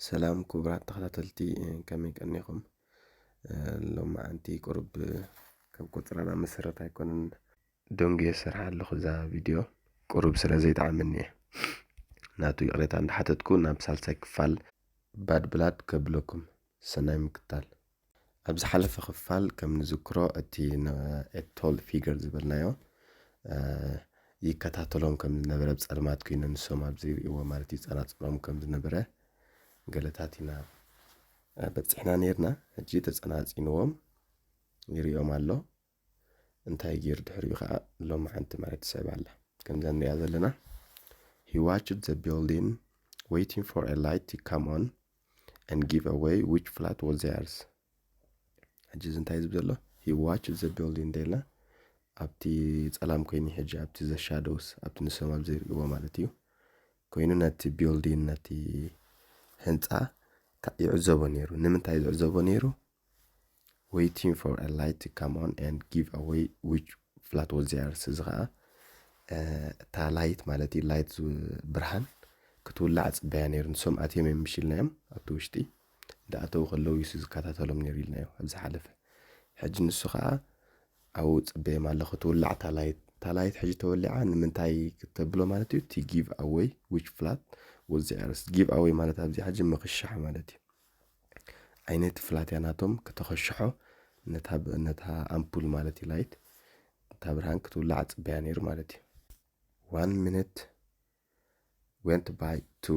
ሰላም ክቡራት ተኸታተልቲ፣ ከመይ ቀኒኹም? ሎማዓንቲ ቁሩብ ከም ቆጸራና መሰረት ኣይኮነን ደንጉየ ዝሰርሓ ኣለኹ እዛ ቪድዮ። ቁሩብ ስለ ዘይጠዓመኒ እየ ናቱ ይቕሬታ እንዳሓተትኩ ናብ ሳልሳይ ክፋል ባድ ብላድ ከብለኩም። ሰናይ ምክታል። ኣብ ዝሓለፈ ክፋል ከም ንዝክሮ እቲ ቶል ፊገር ዝበልናዮ ይከታተሎም ከም ዝነበረ፣ ብጸልማት ኮይነ ንሶም ኣብ ዘይርእይዎ ማለት እዩ ጸናጽሎም ከም ዝነበረ ገለታት ኢና በጺሕና ነይርና። ሕጂ ተጸናጺንዎም ይርእዮም ኣሎ። እንታይ ገይሩ ድሕሪኡ ከዓ ሎማዓንቲ ማለት ትስዕብ ኣላ። ከምዛ ንሪኣ ዘለና he watched the building waiting for a light to come on and give away which flat was theirs። ሕጂ እዚ እንታይ ዝብል ዘሎ? He watched the building ደልና ኣብቲ ጸላም ኮይኑ ሕጂ ኣብቲ the shadows ኣብቲ ንሶም ኣብ ዘይርእይዎ ማለት እዩ ኮይኑ ነቲ building ነቲ ህንጻ ይዕዘቦ ነይሩ። ንምንታይ ዝዕዘቦ ነይሩ? Waiting for a light to come on and give away which flat was theirs። እዚ ከዓ እታ ላይት ማለት እዩ ላይት ብርሃን ክትውላዕ ጽበያ ነይሩ። ንሶም ኣትዮም እዮም ምሽ ኢልናዮም ኣብቲ ውሽጢ እንዳኣተዉ ከለዉ እዩ ዝከታተሎም ነይሩ ኢልናዮ ኣብ ዝሓለፈ። ሕጂ ንሱ ከዓ ኣብኡ ጽበዮም ኣሎ ክትውላዕ እታ ላይት። እታ ላይት ሕጂ ተወሊዓ ንምንታይ ክተብሎ ማለት እዩ? To give away which flat was theirs። Give away ማለት ኣብዚ ሕጂ ምኽሻሕ ማለት እዩ። ዓይነቲ ፍላት እያ ናቶም ከተኸሽሖ ነታ ኣምፑል ማለት እዩ ላይት እታ ብርሃን ክትውላዕ ጽበያ ነይሩ ማለት እዩ። One minute went by to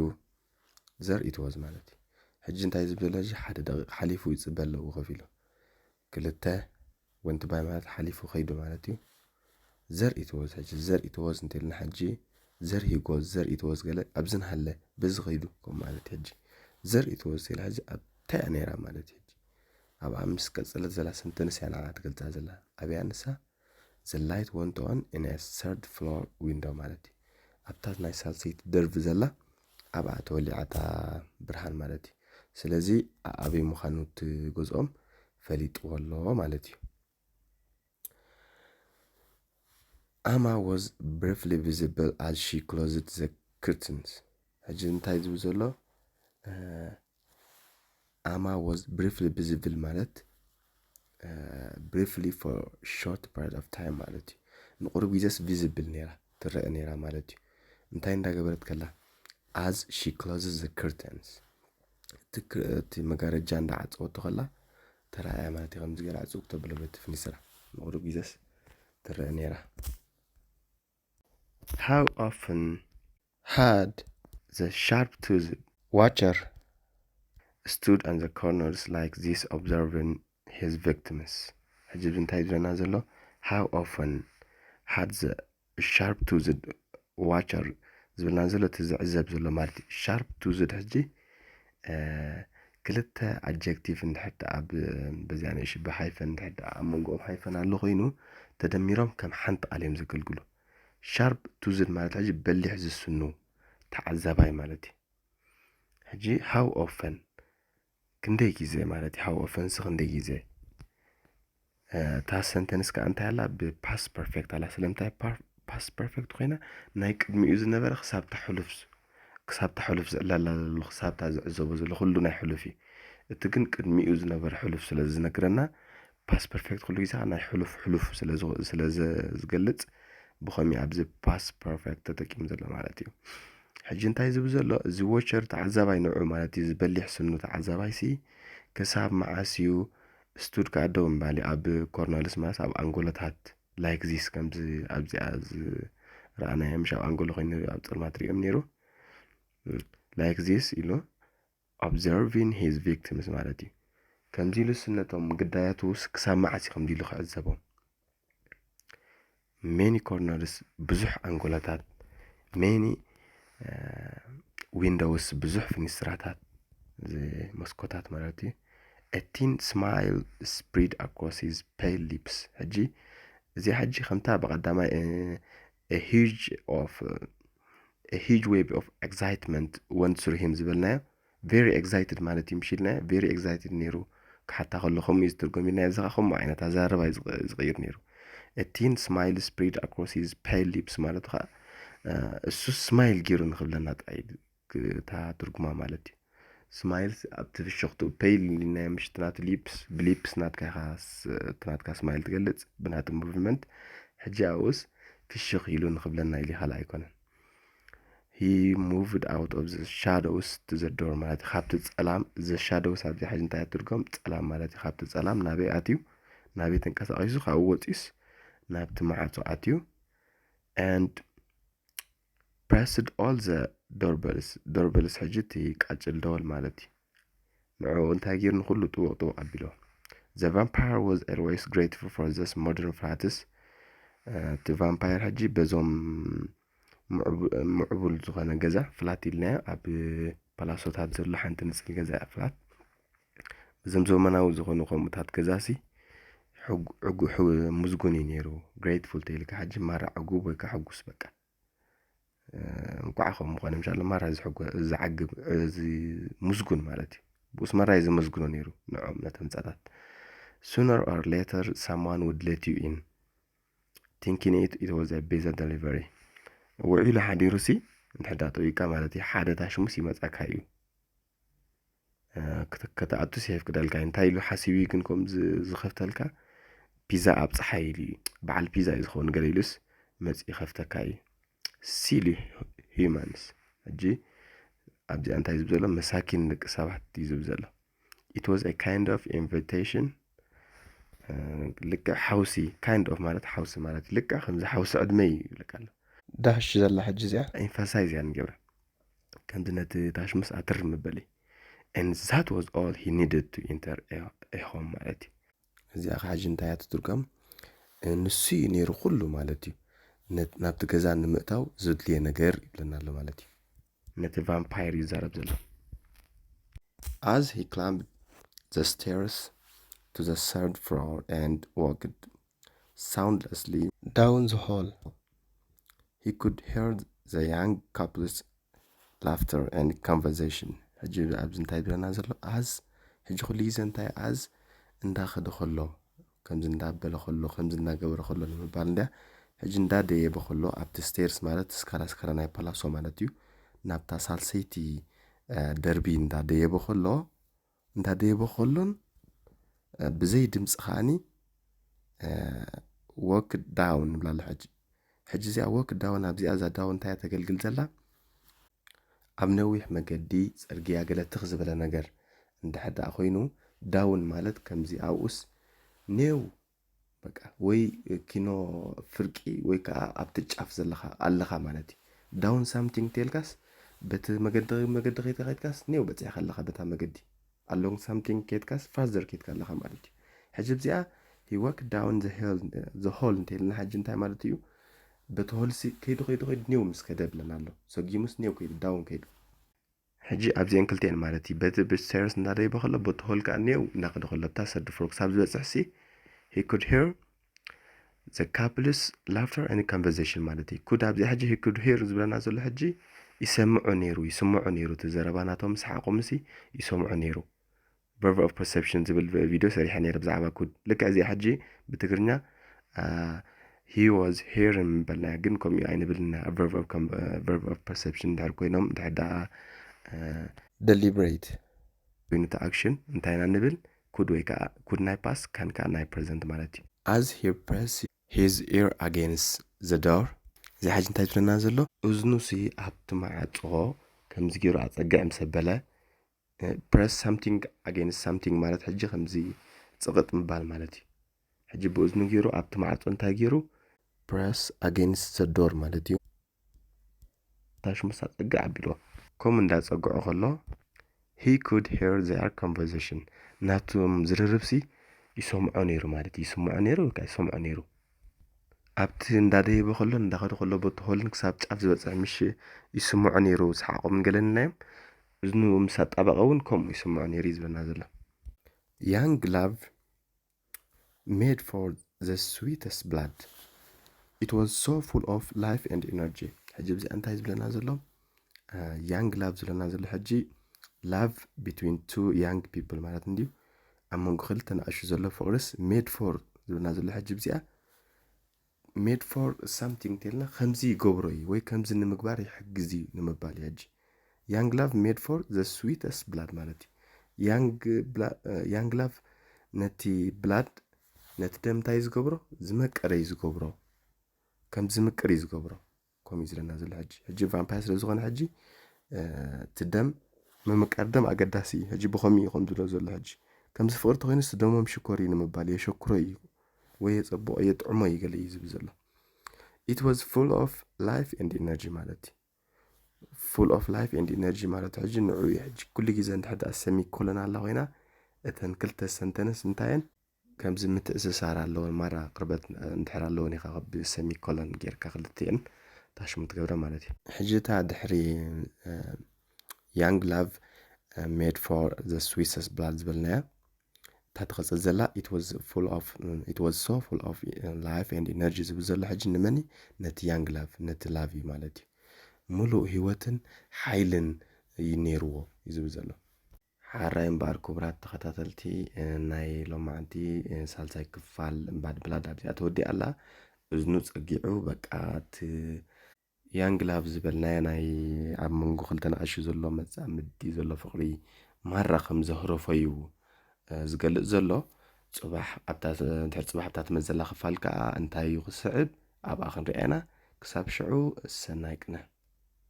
there it was ማለት እዩ። ሕጂ እንታይ ዝብል ዘሎ? ሕጂ ሓደ ደቂቕ ሓሊፉ ይጽበ ኣለዎ ከፊሉ። ክልተ went by ማለት ሓሊፉ ከይዱ ማለት እዩ። There it was። ሕጂ there it was እንተልና ሕጂ there he goes፣ there it was ገለ ኣብዚ ንሃለ በዚ ከይዱ ከም ማለት እዩ። ሕጂ there it was ኢላ ሕጂ ኣብታ እያ ነይራ ማለት እዩ። ሕጂ ኣብኣ ምስ ቀጸለት ዘላ ሰንተንስ እያ ንዓኣ ትገልጻ ዘላ። ኣብያ ንሳ the light went on in a third floor window ማለት እዩ። ኣብታ ናይ ሳልሰይቲ ደርቢ ዘላ ኣብኣ ተወሊዓ እታ ብርሃን ማለት እዩ። ስለዚ ኣበይ ምዃኑ እቲ ገዝኦም ፈሊጥዎ ኣሎ ማለት እዩ። Ama was briefly visible as she closed the curtains። ሕጂ እንታይ ዝብል ዘሎ? Ama was briefly visible ማለት briefly for short period of time ማለት እዩ። ንቁሩብ ግዜስ visible ነይራ፣ ትረአ ነይራ ማለት እዩ። እንታይ እንዳገበረት ከላ? As she closes the curtains፣ እቲ መጋረጃ እንዳዓጸወቶ ከላ ተራእያ ማለት እዩ። ከምዚ ገይራ ዕጹው ክተብሎ በቲ ፍኒስራ ንቁሩብ ግዜስ ትረአ ነይራ። How often had the sharp-toothed watcher stood on the corners like this observing his victims? ሕጂ እዚ እንታይ ዝብለና ዘሎ? How often had the sharp-toothed watcher ዝብልና ዘሎ እቲ ዝዕዘብ ዘሎ ማለት እዩ። Sharp-toothed ሕጂ ክልተ ኣድጀክቲቭ እንድሕር ደኣ በዚኣ ንእሽ ብሃይፈን እንድሕር ደኣ ኣብ መንጎኦም ሃይፈን ኣሎ ኮይኑ ተደሚሮም ከም ሓንቲ ቃል እዮም ዘገልግሉ። Sharp-toothed ማለት ሕጂ በሊሕ ዝስኑ ተዓዛባይ ማለት እዩ። ሕጂ how often ክንደይ ግዜ ማለት እዩ። How often ሲ ክንደይ ግዜ? እታ ሰንተንስ ከዓ እንታይ ኣላ? ብፓስት ፐርፌክት ኣላ። ስለምንታይ ፓስት ፐርፌክት ኮይና? ናይ ቅድሚኡ ዝነበረ ክሳብታ ሕሉፍ ክሳብታ ሕሉፍ ዝዕለላ ዘሎ ክሳብታ ዝዕዘቦ ዘሎ ኩሉ ናይ ሕሉፍ እዩ። እቲ ግን ቅድሚኡ ዝነበረ ሕሉፍ ስለ ዝነግረና ፓስት ፐርፌክት ኩሉ ግዜ ናይ ሕሉፍ ሕሉፍ ስለ ዝገልጽ ብኸሚ ኣብዚ ፓስት ፐርፌክት ተጠቂሙ ዘሎ ማለት እዩ። ሕጂ እንታይ ዝብል ዘሎ? እዚ ዎቸር ተዓዛባይ ንዑ ማለት እዩ። ዝበሊሕ ስኑ ተዓዛባይ ሲ ክሳብ መዓስ እዩ ስቱድ ከኣ ደው ምባል ኣብ ኮርነርስ ማለት ኣብ ኣንጎሎታት like this ከምዚ ኣብዚኣ ዝረኣናዮ ምሽ ኣብ ኣንጎሎ ኮይኑ ኣብ ጸልማት ሪኦም ነይሩ። Like this ኢሉ observing his victims ማለት እዩ። ከምዚ ኢሉ ስነቶም ግዳያቱ ክሳብ መዓስ እዩ ከምዚ ኢሉ ክዕዘቦም? Many corners ብዙሕ ኣንጎሎታት፣ many windows ብዙሕ ፍኒስትራታት መስኮታት ማለት እዩ። A thin smile spread across his pale lips። ሕጂ እዚ ሕጂ ከምታ ብቐዳማይ huge of huge wave of excitement went through him ዝበልናዮ very excited ማለት እዩ ምሽ ኢልናዮ። Very excited ነይሩ ክሓታ ከሎ ከምኡ እዩ ዝትርጎም ኢልናዮ። እዚ ከዓ ከምኡ ዓይነት ኣዘራርባ እዩ ዝቕይር ነይሩ። A thin smile spread across his pale lips ማለት ከዓ እሱ ስማይል ገይሩ ንክብለና ጥራይ እታ ትርጉማ ማለት እዩ። smile ኣብቲ ፍሽኽቱ pale ኢልናዮ ምሽ እቲ ናቱ lips፣ ብlips ናትካ ኢኻ ስ-፣ እቲ ናትካ smile ትገልጽ ብናቱ movement። ሕጂ ኣብኡስ ፍሽኽ ኢሉ ንኽብለና ኢሉ ይኸላ ኣይኮነን። He moved out of the shadows to the door ማለት እዩ። ካብቲ ጸላም፣ the shadows ኣብዚ ሕጂ እንታይ ትርጎም? ጸላም ማለት እዩ። ካብቲ ጸላም ናበይ ኣትዩ? ናበይ ተንቀሳቒሱ? ካብኡ ወጺኡስ ናብቲ ማዕጾ ኣትዩ። And pressed all the doorbells፣ doorbells ሕጂ እቲ ቃጭል ደወል ማለት እዩ። ንዕኡ እንታይ ገይሩ ንኹሉ ጥውቕ ጥውቕ ኣቢሎ። The vampire was always grateful for this modern flats። እቲ ቫምፓየር ሕጂ በዞም ምዕቡ-፣ ምዕቡል ዝኾነ ገዛ፣ ፍላት ኢልናዮ፣ ኣብ ፓላሶታት ዘሎ ሓንቲ ንጽል ገዛ እያ ፍላት። እዞም ዘመናዊ ዝኾኑ ከምኡታት ገዛሲ ሕጉ-፣ ሕጉ-፣ ሕጉ-፣ ምስጉን እዩ ነይሩ። ግሬትፉል ተይልካ ሕጂ ማራ ዕጉብ ወይ ከዓ ሕጉስ በቃ። እ፣ እንቋዕ ከምኡ ምኾነ፣ ምሻሎ ማራ ዝሕጎ-፣ ዝዓግብ፣ እ፣ ዚ-፣ ምስጉን ማለት እዩ። ብኡስ ማራ እዩ ዘመስግኖ ነይሩ ንዕኦም ነቲ ህንጻታት። Sooner or later someone would let you in thinking it, it was a better delivery። ውዒሉ ሓዲሩ ሲ እንድሕር ዳ ጠዊቃ ማለት እዩ፣ ሓደ ታሽሙስ ይመጻካ እዩ። እ፣ ክተ-፣ ከተኣቱ ሴፍ ክደልካ እዩ። እንታይ ኢሉ ሓሲቡ እዩ ግን ከም ዝ-፣ ዝኸፍተልካ? ፒዛ ኣብ ጸሓይ ኢሉ እዩ። በዓል ፒዛ እዩ ዝኸውን ገለ ኢሉስ መጽእ ይኸፍተካ እዩ። Silly humans። ሕጂ ኣብዚኣ እንታይ ዝብ ዘሎ? መሳኪን ደቂ ሰባት እዩ ዝብ ዘሎ። It was a kind of invitation። እ፣ ልክዕ ሓውሲ፣ kind of ማለት ሓውሲ ማለት እዩ። ልክዕ ከምዚ ሓውሲ ዕድመ እዩ ይብለካ ኣሎ። ዳሽ ዘላ ሕጂ እዚኣ ኤምፋሳይዝ እያ ንገብራ። ከምዚ ነቲ ታሽሙስ ኣትር ምበሊ። And that was all he needed to enter a፣ a home ማለት እዩ። እዚኣ ኸዓ ሕጂ እንታይ እያ ትትርጎም? ንሱ እዩ ነይሩ ኩሉ ማለት እዩ። ነ-፣ ናብቲ ገዛ ንምእታው ዘድልየ ነገር ይብለና ኣሎ ማለት እዩ። ነቲ ቫምፓየር እዩ ይዛረብ ዘሎ። As he climbed the stairs to the third floor and walked soundlessly down the hall, he could hear the young couple's laughter and conversation። ሕጂ ኣብዚ እንታይ ይብለና ዘሎ? As፣ ሕጂ ኩሉ ግዜ እንታይ፣ as እንዳኸደ ከሎ፣ ከምዚ እንዳበለ ከሎ፣ ከምዚ እንዳገበረ ከሎ ንምባል እንድያ። ሕጂ እንዳደየበ ከሎ ኣብቲ ስቴርስ ማለት ስካላ ስካላ ናይ ፓላሶ ማለት እዩ። ናብታ ሳልሰይቲ፣ እ፣ ደርቢ እንዳደየበ ከሎ፣ እንዳደየበ ከሎን፣ እ፣ ብዘይ ድምፂ ከዓኒ፣ እ፣ ወክ ዳውን ንብላ ኣሎ ሕጂ። ሕጂ እዚኣ ወክ ዳውን ኣብዚኣ እዛ ዳውን እንታይ እያ ተገልግል ዘላ? ኣብ ነዊሕ መገዲ፣ ጽርግያ፣ ገለ ትኽ ዝበለ ነገር እንድሕር ደኣ ኮይኑ፣ ዳውን ማለት ከምዚ ኣብኡስ ኔው በቃ ወይ ኪኖ ፍርቂ ወይ ከኣ ኣብቲ ጫፍ ዘለኻ ኣለኻ ማለት እዩ። ዳውን ሳምቲንግ ተልካስ በቲ መገዲ፣ መገዲ ከይትካ ከይትካስ ኔው በጺሕካ ኣለኻ በታ መገዲ። ኣሎንግ ሳምቲንግ ከይትካስ ፋርዘር ከይትካ ኣለኻ ማለት እዩ። ሕጂ ኣብዚኣ he walked down the hill፣ the hall እንተልና ሕጂ እንታይ ማለት እዩ? በቲ ሆልሲ ከይዱ ከይዱ ከይዱ ኔው ምስ ከደ ብለና ኣሎ። ሰጊሙስ ኔው ከይዱ፣ ዳውን ከይዱ። ሕጂ ኣብዚአን ክልቲአን ማለት እዩ። በቲ ብስቴርስ እንዳደይበ ከሎ፣ በቲ ሆል ከኣ ኔው እንዳኸደ ከሎ፣ ኣብታ ሰርድ ፍሎር ክሳብ ዝበጽሕ ሲ፣ he could hear the couple's laughter and conversation ማለት እዩ። ኩድ ኣብዚ ሕጂ he could hear ዝብለና ዘሎ ሕጂ ይሰምዖ ነይሩ፣ ይስምዖ ነይሩ። እቲ ዘረባ ናቶም ሰሓቖም ሲ ይሰምዖ ነይሩ። Verb of perception ዝብል ቪድዮ ሰሪሐ ነይረ ብዛዕባ ኩድ። ልክዕ እዚኣ ሕጂ ብትግርኛ፣ አ፣ he was hearing ምበልና፣ ግን ከምኡ ኣይንብልና። Verb of com-፣ አ፣ verb of perception እንድሕር ኮይኖም፣ እንድሕር ደኣ፣ አ፣ ደሊብሬት ኮይኑ እቲ ኣክሽን እንታይ ኢና ንብል? ኩድ ወይ ከዓ ኩድ ናይ ፓስት፣ ካን ከዓ ናይ ፕረዘንት ማለት እዩ። As he pressed his ear against the door፣ እዚ ሕጂ እንታይ ትብለና ዘሎ? እዝኑ ሲ ኣብቲ ማዕጾ ከምዚ ገይሩ ኣጸግዕ ምስ ኣበለ፣ እ፣ press something against something ማለት ሕጂ ከምዚ ጽቕጥ ምባል ማለት እዩ። ሕጂ ብእዝኑ ገይሩ ኣብቲ ማዕጾ እንታይ ገይሩ? Press against the door ማለት እዩ። ታሽሙስ ኣጸግዕ ኣቢልዎ። ከምኡ እንዳጸግዖ ከሎ፣ he could hear their conversation፣ ናቶም ዝርርብሲ ይሰምዖ ነይሩ ማለት እዩ። ይስምዖ ነይሩ ወይ ከዓ ይሰምዖ ነይሩ። ኣብቲ እንዳደየበ ከሎ፣ እንዳኸደ ከሎ፣ በቲ ሆልን ክሳብ ጫፍ ዝበጽሕ ምሽ ይስምዖ ነይሩ፣ ሰሓቖምን ገለን ኢልናዮም። እዝኑ ምስ ኣጣበቐ እውን ከምኡ ይስምዖ ነይሩ እዩ ዝብለና ዘሎ። Young love made for the sweetest blood። It was so full of life and energy። ሕጂ ኣብዚ እንታይ ዝብለና ዘሎ? እ፣ young love ዝብለና ዘሎ ሕጂ love between two young people ማለት እንድዩ። ኣብ መንጎ ክልተ ንኣሽቱ ዘሎ ፍቕርስ made for ዝብለና ዘሎ ሕጂ ኣብዚኣ made for something እንተልና ከምዚ ይገብሮ እዩ ወይ ከምዚ ንምግባር ይሕግዝ እዩ ንምባል እዩ። ሕጂ Young love made for the sweetest blood ማለት እዩ። Young love ነቲ blood ነቲ ደም እንታይ ዝገብሮ? ዝመቀረ እዩ ዝገብሮ። ከም ዝምቅር እዩ ዝገብሮ። ከምኡ እዩ ዝለና ዘሎ ሕጂ። ሕጂ vampire ስለ ዝኾነ ሕጂ እቲ ደም ምምቃር ደም ኣገዳሲ እዩ። ሕጂ ብኸምኡ እዩ ከም ዝብሎ ዘሎ ሕጂ። ከምዚ ፍቕሪ ተኾይኑስ ደሞም ሽኮር እዩ ንምባል፣ የሸኩሮ እዩ ወይ የጸብቆ የጥዕሞ እዩ ገለ እዩ ዝብል ዘሎ። It was full of life and energy ማለት እዩ። Full of life and energy ማለት ሕጂ ንዑ እዩ ሕጂ ኩሉ ግዜ እንድሕር ደኣ semicolon ኣላ ኮይና እተን ክልተ sentence እንታየን ከምዚ ምትእስሳር ኣለወን ማራ ቅርበት እንድሕር ኣለወን ኢኻ ብ semicolon ጌርካ ክልቲኤን ታሽሙ ትገብረ ማለት እዩ። ሕጂ እታ ድሕሪ young love made for the sweetest blood ዝበልናያ እታ ትቐጽል ዘላ it was full of it was so full of life and energy ዝብል ዘሎ ሕጂ ንመን እዩ? ነቲ young love ነቲ love እዩ ማለት እዩ። ሙሉእ ህይወትን ሓይልን እዩ ነይርዎ እዩ ዝብል ዘሎ። ሓራይ እምበኣር ክቡራት ተኸታተልቲ ናይ ሎማዓንቲ ሳልሳይ ክፋል bad blood ኣብዚኣ ተወዲኣ ኣላ። እዝኑ ጸጊዑ በቃ እቲ young love ዝበልናዮ ናይ ኣብ መንጎ ክልተ ንኣሽቱ ዘሎ መጻምዲ ዘሎ ፍቕሪ ማራ ከም ዘህረፎ እዩ ዝገልጽ ዘሎ። ጽባሕ ኣብታ ድሕሪ ጽባሕ ኣብታ ትመጽእ ዘላ ክፋል ከኣ እንታይ እዩ ክስዕብ ኣብኣ ክንሪኣ ኢና። ክሳብ ሽዑ ሰናይ ቅነ።